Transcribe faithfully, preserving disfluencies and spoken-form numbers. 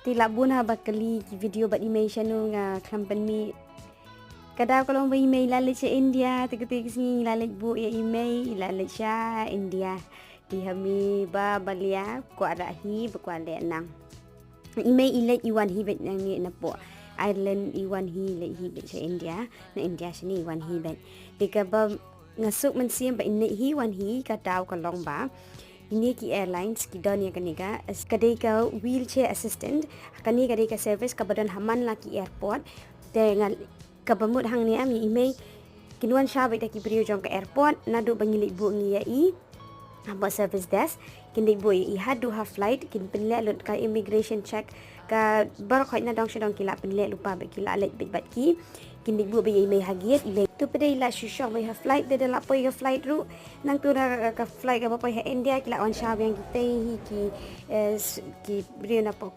Te la bun ha ba kylli ki video bad i mei shano nga khlem pynmih. Ka daw ka long ba i mei i la leit sha India, te kata ka sngi i la leit buh ïa i mei, i la leit sha India. Te ha mi ba balia kwah rah hi ba kwah leh nang. I mei i leit i wan hi beit nangne napoh Ireland, i wan hi leit hi beit sha India, na India shane i wan hi beit. Te kaba nga suk mynsiem ba i leit hi wan hi ka daw ka long ba ine ki airlines ki don ïa kane ka, ka dei ka wheelchair assistant. Kane ka dei ka service kaba don ha man la ki airport. Te nga kaba mut hangne, am, i mei, kin wan shaw beit da ki briew jong ka airport, naduh ba ngi leit buh ngi ïa i hapoh service desk. Kin leit buh ïa i haduh ha flight, kin pynleh lut ka immigration check, ka baroh khoit na dong sha dong ki la pynleh lypa bad ki la leit beit bad ki. Kin leit buh beit ïa i mei ha gate, i mei. To pat de i la shu shong beit ha flight, de da la poi ka flight ruh. Nangta na ka flight kaba poi ha India ki la wan shaw biang kitei hi ki, eh, s-, ki briew napoh ka